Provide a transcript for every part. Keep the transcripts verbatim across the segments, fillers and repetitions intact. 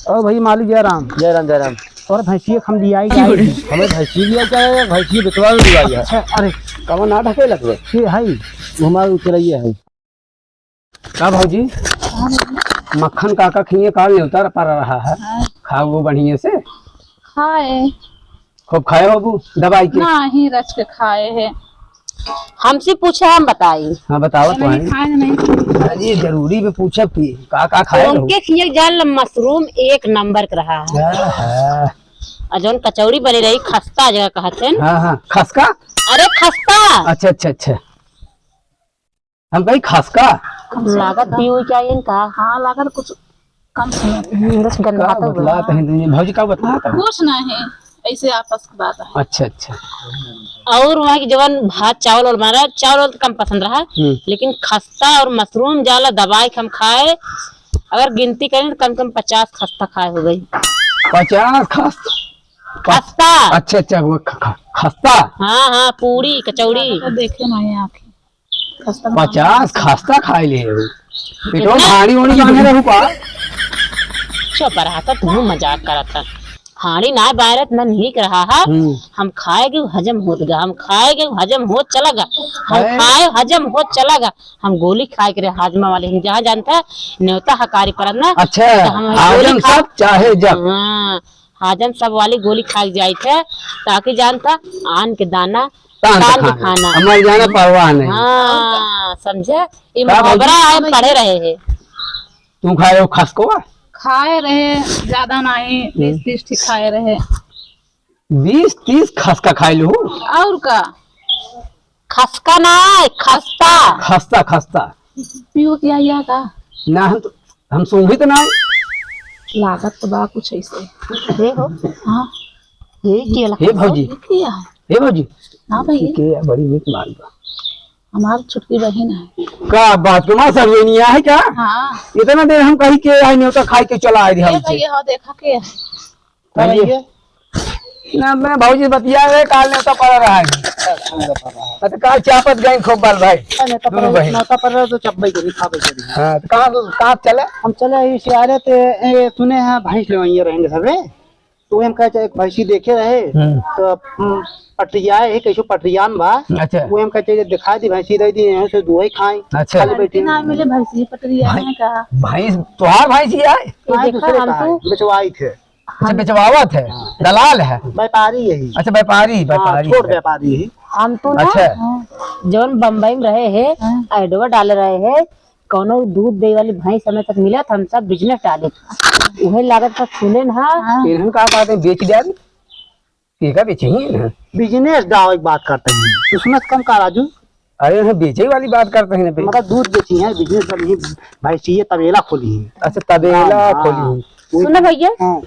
ओ भाई मालिक, जय राम। जय राम, जय राम। और भैंसिया हम दिया ही क्या है? हमें भैंसी दिया क्या है? भैंसी बिचवा में दिया है। अच्छा, अरे। कवन ना ढकेलत बे? ये है। वो हमार उचरैया है। का भौजी? मक्खन काका खिए का न्योता पर रहा है। हाँ। खाओ वो बढ़िया से। खाए। खूब खाए होबू दवाई के? नाही, रच के खाए है। हमसे पूछा, हम बताई। हाँ, बताओ तो नहीं है। खाए नहीं। अरे, जरूरी में पूछब कि का, का खाए हो? उनके खिए जाल मशरूम एक नंबर के रहा है। हाँ, हाँ। और जौन कचौड़ी बनी रही, खस्ता जगह कहत हैं। हाँ, हाँ, खसका? अरे, खस्ता। अच्छा, अच्छा, अच्छा। हम कही खसका? लागत पीऊ चाहिए का? हाँ, लागत कुछ कम सुनो। हम्म, बस गंदा का तो बतलात है। भौजी का बतलात है? कुछ नहीं, ऐसे आपस की बात है। अच्छा, अच्छा। और वहाँ की जवन भात चावल और हमारा चावल वावल तो कम पसंद रहा, हम्म। लेकिन खस्ता और मशरूम जाला दबाई के हम खाए, अगर गिनती करें तो कम से कम पचास खस्ता खाए हो गई। पचास खस्ता? खस्ता। अच्छा, अच्छा, वो ख-, ख-, खस्ता। हाँ, हाँ, पूरी, कचौड़ी। तो देखे नहीं आँखें। खस्ता पचास खस्ता खाए ले हो। पेटवा इतना? भारी होने बांधे रहू का? चुप रहा था, तू मजाक करत था। हाड़ी ना बारत ना नीक रहा है। हम्म। हम खाए के हजम होत गा, हम खाए के हजम होत चला गा, हम है। खाए हजम होत चला गा। हम गोली खाए के रहे हाजमा वाले, हम जहाँ जानता न्योता हकारी परत ना। अच्छा, तो हम गोली हाजम खा- सब चाहे जब। हाँ, हाजम सब वाली गोली खाए जाए थे, ताकि जानता आन के दाना तान के तान के खाना। खाना। हमारे जाना परवाह नहीं। हाँ, समझे? ये का भौजी? मुहावरा है, पढ़े रहे हैं। तू खाए हो खसकवा? खाए रहे, ज्यादा नहीं, हम्म। बीस तीस ठी खाए रहे। बीस तीस खसका खाए लो? और का? खसका ना, खस्ता। खस्ता, खस्ता। पीऊ किया या का? ना, हम तो, हम सूंघी तो ना। लागत तो बा कुछ ऐसे। हे हो। हाँ। ये किया हे भौजी। ये किया है? हे भौजी। हाँ भाई। ठीक है, बड़ी मीठ माल बा। हमार छोटकी बहिन है। का बात, तुम्हार सड़ुआइनिया है क्या? हाँ। इतना देर हम कही के आई न्योता खाई के चला आए ए हम से। भैया, हाँ, देखा के है। भैया। ना, मैं भौजी बतिया रहे, काल न्योता पड़ा रहा है। अच्छा, काल चापत गए खूब बाल भाई। न्योता दोनों पड़ा, बहिन। न्योता पड़ा तो चब्बई करी, खाबई करी। हाँ, तो कहाँ, कहाँ चले? हम चले ही सियारे ते, ए, सुने हैं भैंस लेवइया रहेंगे सबे। तो हम कहे, "एक भैंसी देखे रहे, हम्म। तो, हम्म, पटरिया है, कैसो पटरियान बा।" अच्छा। वो हम कहे, "दिखा दी भैंसी, दे दी, यहाँ से दुहई खाई, अच्छा। खाली बैठी।" ना मिले भैंसी, पटरिया भाई, है कहा। भैंस, तोहार भैंसी है? ये हाँ, देखा दूसरे हम का है, तो बेचवाई थे। अच्छा, बेचवावत है, हाँ। दलाल है। व्यापारी यही। अच्छा, व्यापारी, हाँ, व्यापारी छोट है। व्यापारी ही। हम तो ना, अच्छा। जौन बम्बई में रहे हैं, हाँ। एडवा डाल रहे हैं, कौनो दूध देवे वाली भैंस समय तक मिलत, हम सब business डाले। उहे लागत का सुने ना। हाँ। इन्हन का बात है, बेच डाल। केका बेचे ही ना। Business डावे की बात करते हैं। तू सुनत कम का राजू? अरे, हम बेचे वाली बात करते हैं ना बे। मतलब दूध बेची है, business वाली ही भैंसिए तबेला खोली है। अच्छा, तबेला हाँ, खोली हाँ। है। सुनो भैया। हाँ।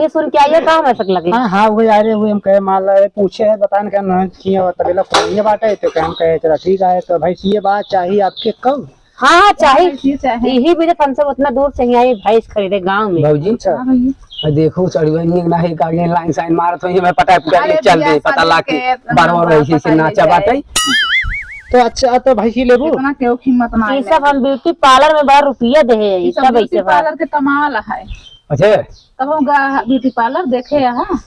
ये सुन के आइए, काम ऐसा लगे। हाँ, हाँ, वो यार, वो हम कहे, मान ला, ये पूछे है, बतान का ना किया, तबेला खोलिए बाटे, तो हम कहे, "चला, ठीक है, तो भैंसिए बात चाहिए आपके कब?" हाँ, हाँ, चाही। भैंसिए चाही। यही वजह से हमसे उतना दूर से ही आई भैंस खरीदे गाँव में। भौजी, अच्छा। हाँ, भैया। आ, देखो, सड़ुआ नहीं ना है, का ये लाइन साइन मारत हो, ये मैं पटा पुटा अरे, ले चल बियाह दे, पता शादी लाग के के इतना बार बार बात वैसे से पता नाचा ले बाटे। जाए। तो अच्छा, तो भैंसी लेबू? इतना केहू हिम्मत ना ये है। सब हम beauty parlour में बड़ा रुपया दे है, ये ये सब सब beauty ऐसे बा। Parlour के कमाल है। अच्छा। तब हम गा-, beauty parlour देखे यहाँ।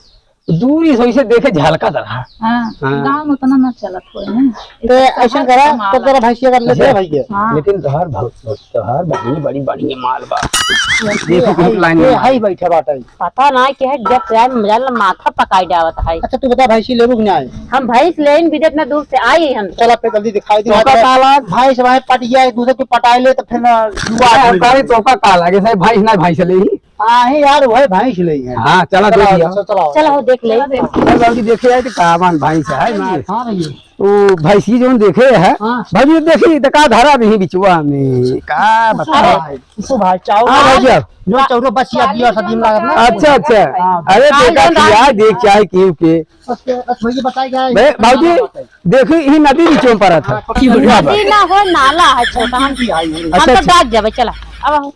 दूरी से वैसे देखे झलकत रहा। हाँ, हाँ। गाँव में उतना ना चलत होए ना। तो इतना ऐसा करा, कमाल तो तेरा है। भैंसिया कर लेते हैं अच्छा। भैया। हाँ। लेकिन तोहार भौ-, तोहार बहिनी बड़ी बढ़िया माल बा। ये देखो है, कौन लाइन ये में है माल। बैठे बाटे। पता ना क्या है, जब से आए मजा ला माथा पकाई डावत है। अच्छा, तू बता भैंसी लेबू कि ना? हम भैंस लेन भी इतना दूर से आई हम। चला फिर जल्दी दिखाई दी। तोका का लाग? भैंस भाई पट गया, एक दूसरे को पटाई ले तो फिर ना दुआ हम करी। तोका का लागे, साहब भैंस ना भैंस ले ही। हाँ, हे यार, वही भैंस ले है। हाँ, चला चला, देख लिया। चला, चला। चला, हो देख ले। चला, देख। चल, बाबूजी, देखे जाए तो का बान भैंस है, हाँ, ना? हाँ, भैया। ओ, भैंसी जोन देखे है। हाँ। भाई, देखी, तो का धरा नहीं बिचवा में, का बता। अरे, इसो भाई, चाउर हाँ, भाई, जाओ। जो चाउर बस याद दिया, सदीम लागत ना। अच्छा, अच्छा। हाँ। अरे, काल देखा, जोन खिया, रात देख, चाहे क्यों के। बस, बस, भैया, बताए क्या है? बे, बाबूजी, देखी, ये नदी बीच में पड़ा था। हाँ, नदी ना हो, नाला है छोटा। हम, अच्छा, हम तो अच्छा। डाक जाबे, चला। अब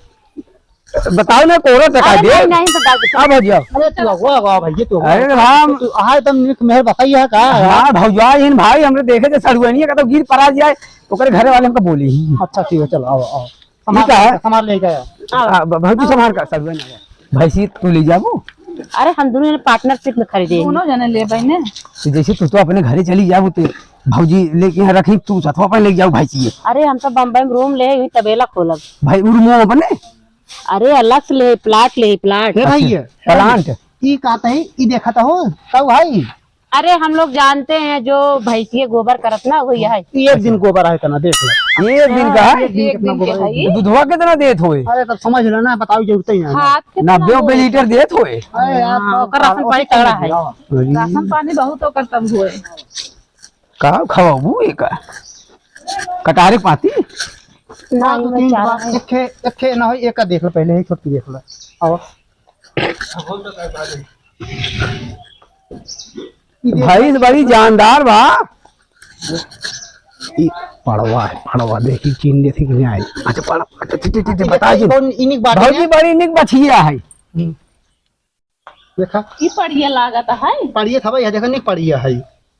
बताओ ना, कोरा टका अरे दे। नहीं, नहीं, तो डाल दे। अब हो जाओ। अरे तू अगवा, अगवा भैया, तू अगवा। अरे राम। तू, हाँ, एकदम निक मेहर बसाई है का? हाँ, भौजाई हिन भाई, हमरे देखे जे सड़ुआनिया का तो गिर परा जाए, ओकरे घरे वाले हमका बोली ही। अच्छा, ठीक है, चलो, आओ, आओ। ठीक है। संभाल, संभाल लेके आओ। हाँ, ब-, भौजी संभाल का सड़ुआनिया। भैंसी तू ले जाबू? अरे, हम दुनो जने partnership में खरीदे हैं। दुनो जने लेबे ने। तो जैसे तू तो अपने घरे चली जाबू, तो भौजी लेके यहाँ रखी, तू सथवा पे ले जाऊ भैंसी। अरे, हम तो बम्बई में room ले, वहीं तबेला खोलब। भाई, उ room अपने? अरे, अलग से ले, plot ले, plot। हे भाई, अच्छा, ये plant। ई का तही, ई देखत हो, तउ भाई। अरे, हम लोग जानते हैं जो भैंसी के गोबर करत ना, वही है। एक दिन गोबर आए तना, देख लो। एक दिन का है? हाँ, एक दिन के है ये। दूधवा कितना देत होए? अरे, तब समझ लो ना, बताओ, जरूरत ही नहीं है। खाद कितना नब्बे रुपये होए? लीटर देत होए। अरे यार, हाँ, तो ओकर राशन पानी तगड़ा है। अरे। राशन पानी बहुत ओकर तब होए। का खवाबू एका? कटारे पाती? ना, हाँ, तो मैं तीन चार बार, है। एक खे, एक खे ना हो, एक का देख लो पहले, एक छोटकी देख लो। आओ। भैंस बड़ी जानदार बा। ई पड़वा है, पड़वा देखी, चीन देखी कि नहीं आई। अच्छा, पड़वा, अच्छा, ठीक, ठीक, ठीक, बता जी। कौन इनिक बात है? भौजी बड़ी निक बछिया है। हम्म। देखा। ई पड़िया लागत है। पड़िया था भाई, देखा नहीं पड़िया है।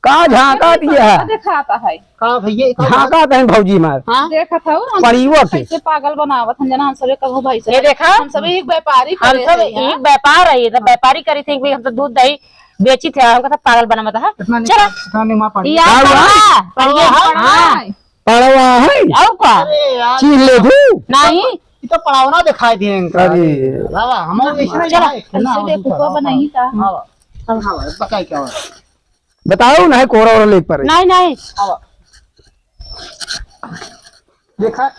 का झांका दिया है? देखाता है। का भैया, ई का झांका दहन भौजी मार। हाँ? देखत हऊ, हम पड़ियो के। कैसे पागल बनावत हम जना, हम सबे कहूँ भाई से। ये देखा? हम सबे एक व्यापारी हम करे सब हैं एक यहाँ। व्यापार है, तो व्यापारी करी थे कि हम तो दूध दही बेची थे, हमका सब पागल बनावत है। इतना नहीं, चलो। इतना नहीं मार पड़ी। यार, का हुआ? पड़वा, पड़िया, हाँ, पड़वा। हाँ। पड़वा है? और का? अरे यार। चीन ले तू? नहीं। ई तो पड़ावना दिखाई दिए इनका। अरे। बाबा, हमारे इसमें चलो, क्या है? ना, ऐसे और देखो, दूसरा, को हाँ, बनाई का? हाँ, हाँ, बताइए क्या हुआ? बताओ, नहीं कोरा ओरा लेके पड़े। नहीं, नहीं। हाँ। देखा,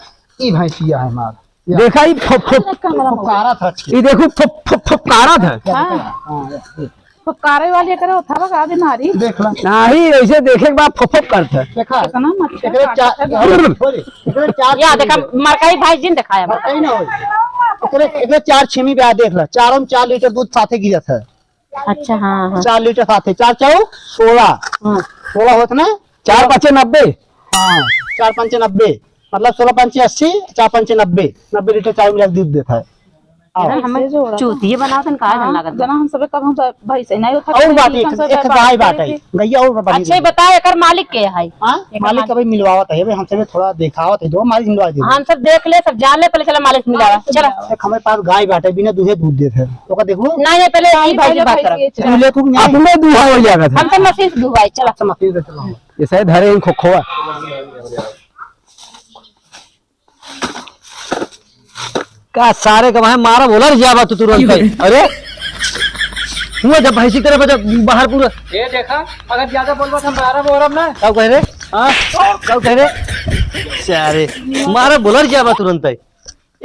ई भैंसिया है हमार। या। देखा, ई फुफ, फुफ, फुफकारा था। ई देखो, फुफ, फुफ, फुफकारा था। हाँ। हाँ, या, या। फुफकारे वाली एकरे उठावा का दे मारी। देख ला। नहीं, ऐसे देखे के बाद फुफ, फुफ करता है। देखा? कितना मच्छर एकरे काटता चार, है। बोले, एकरे चार या छीमी देखा, बे। मरकाई भाई जी ने दिखाया। मरकाई ना होई। एकरे, एकरे चार छीमी बे, आ देख ला। चारों में चार लीटर दूध साथे गिरत है। अच्छा, हाँ, हाँ। चार लीटर साथे, चार चौ सोलह। हाँ। सोलह होत ना? चार पचे नब्बे। हाँ, चार पंचे नब्बे, मतलब सोलह पंचे अस्सी, चार पंचे नब्बे, नब्बे लीटर चाय मिला के दूध देता है। हाँ। यार, हमें चूतिए बनावत हन, का हाँ, जन लागत बा। जना हम सबे कहूँ तो भाई से नहीं होता, और बात एक, हम सबे एक गाय बात है, गैया और बात अच्छा, ये बताओ, एकर मालिक के है? हाँ, एकर मालिक मालिक। अभी मिलवावत है, अभी हम सबे थोड़ा देखावत है, दो मालिक मिलवा दे। हम सब देख ले, सब जान ले, पहले चला मालिक मिलावा, हाँ, चला। एक हमारे पास गाय बाटे, बिना दूधे दूध देत है, ओका देखो। नहीं, नहीं, पहले नहीं, यही भाई से पहले बात भाई करा। से, चला। दूध ले तू नहीं। अपने दूहा हो जाएगा था। हम तो मशीन से दुहवाई, चला। अच्छा, मशीन से चलाओ। ये शायद हरे हैं खोखोआ। का सारे का वहाँ मारा बोला रे जाबा तू तुरंत ही। अरे, हुआ जब भैंसी तेरे बजा बाहर पूरा। ये देखा, अगर ज्यादा बोलबा तो हम बाहर बोलब ना। का कह रे? हाँ? का कह रे? सारे, मारा बोला रे जाबा तुरंत ही।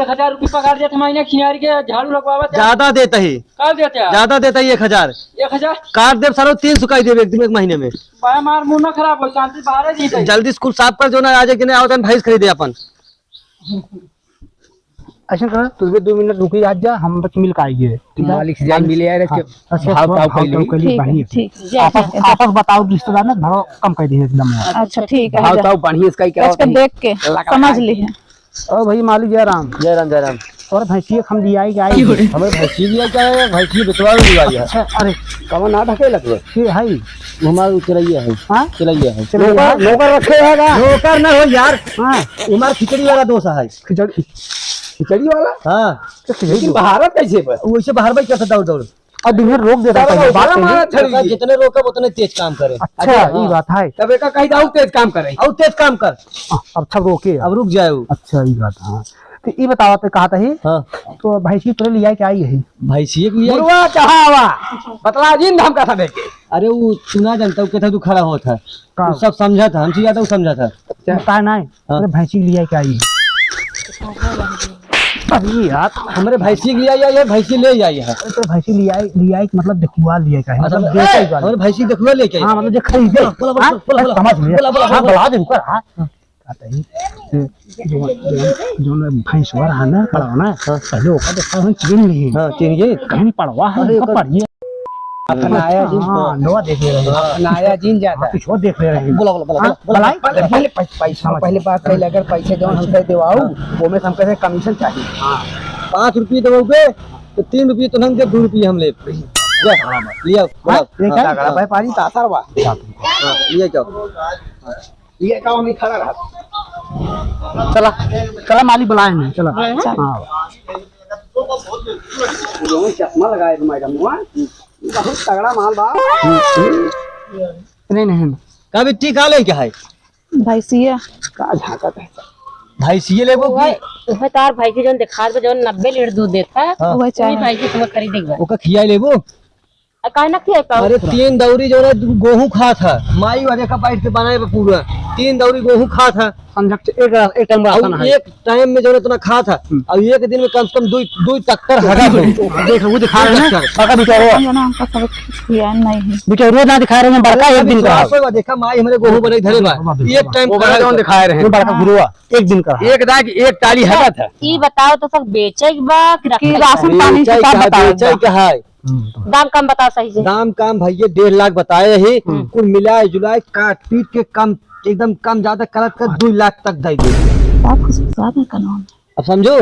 एक हजार रुपये पगार देत महीने खियारी के झाड़ू लगवावत है। ज्यादा देत ही। का देत है? ज्यादा देत ही एक हजार। एक हजार? काट देब सारो, तीन सौ काट देब एक दिन, एक महीने में। भाई, हमार मुंह ना खराब हो, शांति बाहर ही जीते। जल्दी स्कूल साफ कर जो ना, आज एक दिन आओ तन भैंस खरीदे अपन। ऐसा करो, तू भी दो मिनट रुकी, आज जा, हम बस मिल के आइए, ठीक है? मालिक से जाए, मिले आए, हाँ, अच्छा, भाव ताव भाव कर ली। ताव कर ली, ठीक है, बढ़िया। ठीक है, जय आपस, जय, जय। आपस बताओ रिश्तेदार ना, भाव कम कर दिए एकदम। अच्छा, ठीक है, भाव जा। ताव बढ़िया, इसका ही क्या अच्छा, होता है? देख के लगा समझ है। ली है। ओ भाई मालिक जय राम। जय राम, जय राम। और भैंसिया हम लियाई के आई। हमें भैंसी लिया क्या है? भैंसी बिचवा में लियाई है। अच्छा, अरे। कमर ना ढके लगवे। के है? हमार चलैया है। हाँ? चलैया है। चलैया नौकर, है? नौकर रखे है का? नौकर ना हो यार। हाँ। हमार खिचड़ी वाला दोस्त है। खिचड़ी, खिचड़ी वाला? हाँ। तो खिचड़ी लेकिन दो। बाहर कैसे बा? वैसे बाहर भाई कैसे दौड़ दौड़? और दिन भर रोक देता है, बात मारा नहीं। मारा छड़ी। जितने रोकब उतने तेज काम करे। अच्छा, अच्छा, ये हाँ। बात है। तब एका कही जाऊ तेज काम करे। और तेज काम कर। हाँ, अब सब रोके। अब रुक जाए वो। अच्छा, ये बात, हाँ। तो ये बताओ, तो कहा था ही? हाँ। तो भैंसी तोरे लिया के आई है? भैंसी के लिए? बुढ़वा कहाँ आवा? बतला जिन हम कथा देखे। अरे वो सुना जानता, वो कहता तू खड़ा होता है। का? वो सब समझा था, हमसे ज्यादा वो समझा था। का नहीं? हाँ। अरे भैंसी लिया क्या आई? अरे यार। हमरे भैंसी लिया या ये भैंसी ले आई है। अरे तो भैंसी लिया, लिया एक मतलब देखुआ लिया क्या है? अच्छा, मतलब ए, देखै वाला। हमरे भैंसी देखुआ लेके आई। हाँ, मतलब जो खरीदे। बोला, बोला, हाँ? बोला, बोला, समझ लिया। बोला, बोला, हाँ, बोला। बुला दे ऊपर, हाँ। हाँ। कहते हैं, जो, जो, जो भैंसवा रहा ना, पड़वा ना, हाँ। पहले ओका देखा हम चीन नहीं। हाँ, चीन गए। कहीं पड़वा है, अरे, उनका ओकर पड़िए। अपना आया जिन हाँ, नवा देख ले रहे हैं। अपना आया जिन जाता। हाँ, कुछ और देख ले रहे हैं। बोला, बोला, बोला, हाँ, बोला, बोला, बोला। पहले पै-, पैसा हाँ, मत पहले बात कही, अगर पैसे जौन हमसे देवाऊ, हाँ। वो में से हमके कमीशन चाहिए। हाँ। पाँच रुपये देबे, तो तीन रुपये तो हम दे, दो रुपये हम ले। जा, लिया, हाँ, बोला। ये क्या? हाँ। व्यापारी तो आसार बा। हाँ, ये क्या? ये काम नहीं खड़ा रहा। चला, चला मालिक बुलाए हैं, चला। हाँ। हाँ। जौन चश्मा लगाए बा मैडम, हुआ? बहुत तगड़ा माल बा। नहीं, नहीं। का बिट्टी का लेके है? भैंसिया। का झांकत है? भैंसिया लेबो कि? उहे तार भैंसी जौन देखात बा, जौन नब्बे लीटर दूध देत है, हाँ। उहे वही चाहिए। भैंसी तुम्हें खरीदे के बा। ओका खियाई लेबो? आ, काहे ना खियाई पाओ? अरे, तीन दौरी जौन है, गोहूँ खात है। माई वाले का बैठ के बनाए बा पूरा। तीन दौरी गोहूँ खात है। समझक एक, एक टाइम और राशन है। एक टाइम में जौन इतना खात है, हम्म। और एक दिन में कम से कम दुई, दुई ट्रैक्टर हगत हो। देख, वो दिखा रहे हैं, दुई ट्रैक्टर। बड़का बिटोरवा। हम ना, हमका सब खियान नहीं है। बिटोरवा ना दिखा रहे हैं, बड़का एक दिन का। आपको देखा, माई हमरे गोहूँ बने धरे बा। एक टाइम वो बड़ा खाए जौन दिखाए रहे हैं। वो बड़का हाँ। गुरुआ, एक दिन का। एक दाग, एक टाली हगत है। ई बताओ तो सब बेचे के बा कि रखे के बा? राशन पानी बेचे हिसाब का, बताओ। बेचे का है। हम्म, तो दाम कम बताओ सही से। दाम कम भैया, डेढ़ लाख बताए ही, हम्म। कुल मिलाए जुलाए काट पीट के कम, एकदम कम ज्यादा करत कर दुई लाख तक दे दे। बात कुछ ज्यादा करना। अब समझो।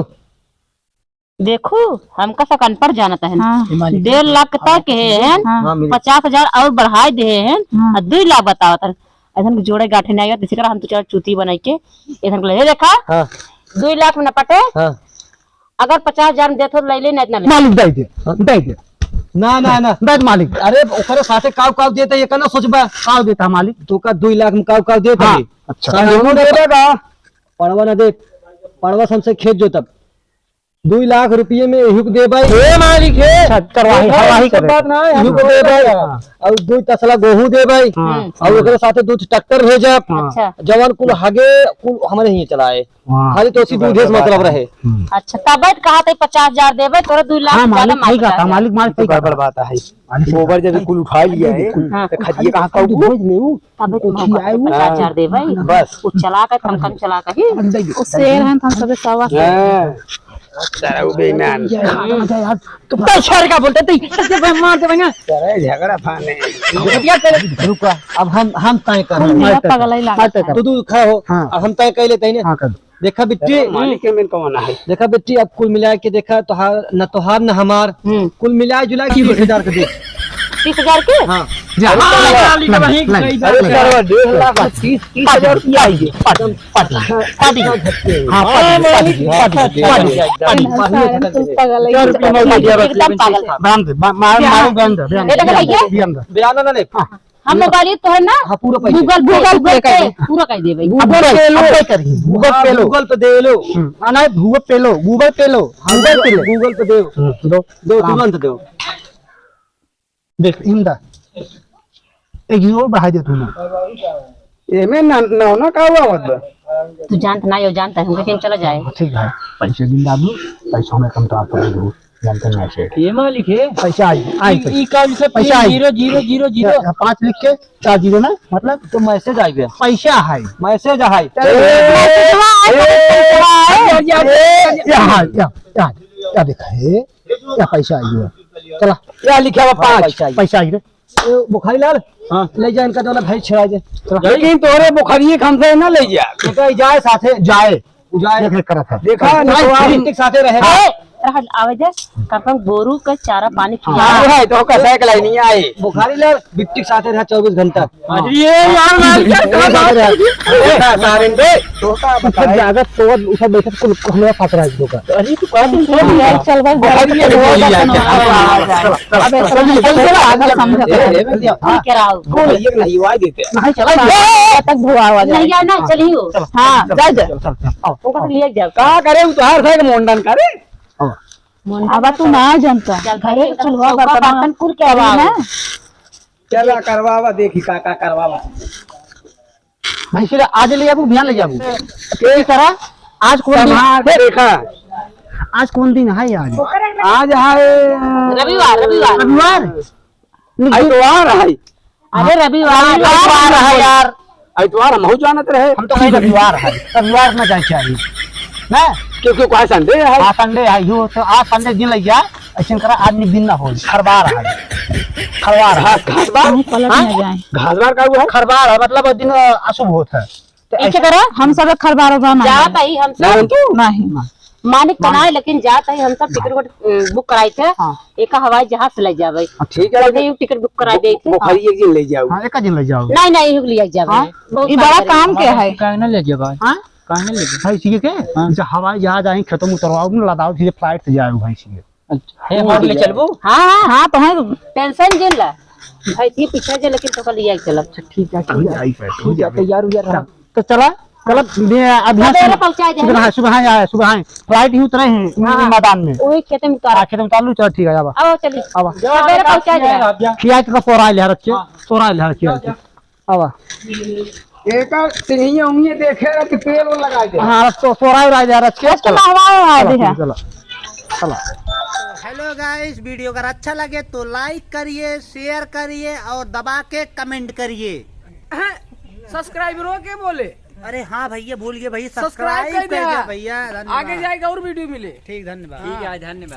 देखो, हमका सब अनपढ़ जानत है। हाँ। डेढ़ लाख तक है, हाँ। हाँ, मिली। पचास हजार और बढ़ाए दे हैं, हाँ। और दुई लाख बतावत है। ऐसन के जोड़े गांठे नहीं आया, इसी कारण हम तो चला चूती बनाई के, ऐसन के ले देखा। हाँ। दुई लाख में न पटे। हाँ। अगर पचास हजार में देत हो, ले ले, नहीं, ना ले। मालिक, दे दे, दे दे। ना, ना, ना। दे दे, मालिक। अरे, ओकरे साथे काव, काव देता, ये कहना सोचबा। काव देता, मालिक? तो का दुई लाख में काव, काव देता हाँ, है? अच्छा। सामान देबा का? पड़वा ना दे, पड़वा से हमसे खेत जोतब। दुई लाख रुपये में एहू के देबा। ए मालिक, हे। अच्छा, करवाही, ये हवाही सब करे। बात ना है, एहू के देबा। हाँ। और दुई तसला गोहूँ देबा। हाँ। और ओकरे साथे दुई ट्रैक्टर भेजब। हाँ। अच्छा। जवन कुल हगे, कुल हमरे ही चलाए। हाँ। खाली तो उसी दूधे से मतलब रहे। हम्म। अच्छा, तब तो कहा था पचास हजार देबे, तोरा दुई लाख हाँ, से ज्यादा मालिक, सही मांग कहा था, रहा है। मालिक, मालिक, सही कहा गड़बड़ था। बात है। मालिक, सही गोबर कहा जब था। कुल उठा लिया है, हाँ। तो खदिया कहाँ का तब तो वो? भेज ले वो। तब तो उठी आए वो। पचास हजार देबे। बस। वो चला के, कम, कम चला के। बंदे वो शेर हैं, हम सबे सवा शेर। हाँ। सारा वो बेईमान। ये खा, खा, खा, यार। तो पैसा का बोलते थे, कैसे मार देबे ना? अरे झगड़ा फाने। रुका, अब हम, हम तय कर रहे हैं। पागल ही लगा। तू, तू खड़ा हो, हाँ। अब हम तय कर लेते हैं ना। हाँ, कर। देखा बिट्टी, अरे मालिक के में कौन है? देखा बिट्टी, अब कुल मिला के देखा, तोहार, न तोहार, न हमार, हम्म। कुल मिला जुला के तीस हजार के दे। तीस हजार के? हाँ। जा। अरे, हाँ, मालिक, नहीं, वहीं नहीं, गई। अरे, सरवा, डेढ़ लाख में तीस, तीस हजार रुपया आई है। Party, party, party. हाँ, party, party, party, party, party. सारे कुल पागल है। क्या रुपया में उठा दिया बस? एकदम पागल है। बयान दे, बा-, मार, मार, बयान दे, बयान दे, ये देखो भैया। बयान दे। बयान ना, ना, नहीं। हाँ। हम मोबाइल तोहर ना, हाँ, पूरा पैसा। Google, Google Pay कर दे। पूरा कर देबे। Google Pay लो। Pay करी। Google Pay लो। Google Pay दे लो। हम्म, हाँ, नहीं, Google Pay लो, Google Pay लो, हाँ, Google Pay लो। Google Pay दे। हम्म, दो। दो, तुरंत दो। देख, इम दा। एक यूरो बढ़ा दे तू ना। एमे ना, ना, ना का हुआ बात बा? तू जानत ना हो, जानता है, हमके कहीं चला जाए। ठीक है, पैसे दिन डालू, पैसा में कम ट्रांसफर कर दू। जानते हैं message। ये मालिक है। पैसा आई, आई ई, पैसा। ई का लिखे? पैसा आई। Zero, zero, zero, zero। या, या पाँच लिख के, चार zero ना, मतलब? तो message आई बे। पैसा है। Message है। चल। ए, ए, ए, ए, या, या, या, या, या देखा है, या पैसा आई है। चला। या लिखा हुआ हाँ, पाँच। पैसा आई। पैसा आई रे। ए, बुखारी लाल, हाँ। ले जा इनका, जो ना भाई छेड़ा दे। चला। लेकिन तोरे बुखारी के हमसे ना ले जा। इनका जाए साथे। जाए। उ जाए। देख, देख करत है। देखा, नहीं, नहीं, तो आप नहीं। इनके साथे रहे। हाँ। ए, रह, आवे दे, कम से कम गोरू का चारा पानी खिला। हाँ, है, तो कैसा है, कलाई नहीं आए। बुखारी ले, बिट्टी के साथे रहा चउबीस घंटा। अरे, ये यार, मार क्या, इनके साथे रहा। ए, सारे दे। तो का बताए? जागत, सोवत, उठत, बैठत, कुल हमें फात रहा है इसको का। अरे, तू कौन है? चल भाई, बुखारी ले, बुखारी ले, चल, चल, चल, चल, चल, चल, चल, चल, चल, चल, चल, चल, चल, चल, ए, ए, भैया, हाँ। क्या रहा हो? वो भैया के नहवाई देते हैं। नहीं, चला, ए, ए, ए, तक धोआ हुआ जाए। नहीं, यार, नहीं, चलिए वो। चलो, हाँ, चलो, जा, जा। चलो, चलो, चलो, आओ, ओकर आओ। लिए जाओ। का करे, उ तोहार से के मुंडन करे? आओ। अब तू ना जानता। चल, घरे भाई, चूल्हा चौका बर्तन बर्तन कुल के करी आवा। ना। चला, करवावा, देखी का, का करवावा। भैंसी ले, आज ले जाबू, बिहान ले जाबू। के तरह? आज कौन दिन? संभाल के देखा। आज कौन दिन है आज? आज है रविवार, रविवार। रविवार? आइतवार है। अरे रविवार, आइतवार है यार। आइतवार हमहू जानत रहे। हम तो कहीं रविवार है, रविवार में जाए चाहिए। ना? क्योंकि काहे Sunday है। हाँ, Sunday है, यो तो आज Sunday दिन लग जाए। ऐसे करा आदमी दिन ना हो, खरबार है। खरबार है। घास, घास बार? नहीं, पलट हाँ? ना जाए। घास बार का हुआ है? खरबार है, मतलब वो दिन, अ, अशुभ होता है। तो ऐसे ऐसे करा, हम सब खरबार उरबार ना जात जाए। आई, हम सब ना, तू? नहीं। मालिक तो हाँ। ना है, लेकिन जात आई, हम सब टिकट उकट, अ, book कराई थे। हाँ। एक हवाई जहाज से ले जावे। हाँ, ठीक है, चल, लेकिन ये टिकट book करा दे थे। बुखारी एक दिन ले जाओ। हाँ, एक दिन ले जाओ। नहीं, नहीं, यही ले जावे। हाँ? बहुत ये बड़ा काम क्या है? काहे ना ले जावे? हाँ? काहे ले गए? भैंसिए के? हाँ। जैसे हवाई जहाज आई, खेतों में उतरवाओ, लदाओ, सीधे flight से जाए भैंसिए। अच्छा, हे, वो हमारे ले ठीक है। चलबो? हाँ, हाँ, हाँ, तो है। Tension जिन ला। भैंसिए पीछे जे, लेकिन तो कल ये चलब। अच्छा, ठीक है, ठीक है। आई, बैठ, ठीक है, तैयार उयार रहा। तो चला, चला, ये अभी सबेरे पहुँचा दे। सुबह, सुबह आया, सुबह आए। Flight ही उतरे हैं हाँ, हाँ। मैदान में। वही खेते में उतार। हाँ, खेते में उतार लूँ, चलो, ठीक है, अब। आओ, चलिए। अब। सबेरे पहुँचा दे। खिया के सोरा ले रखे, हाँ। सोरा ले रखे। आवा। एका सिंहिया उंगिया देखे ना कि तेल वो लगा दे। हाँ, रख तो सोरा उरा दे, रख के आज तो चला। नहवा उहवा चला, दे है। चला, चला। Hello guys, video अगर अच्छा लगे तो like करिए, share करिए और दबा के comment करिए। हाँ, subscriber के बोले। अरे हाँ भैया, भूल गए भैया, subscribe subscribe कर कर दे दिया। भैया, धन्यवाद। आगे जाएगा और video मिले। ठीक, धन्यवाद। ठीक है, धन्यवाद।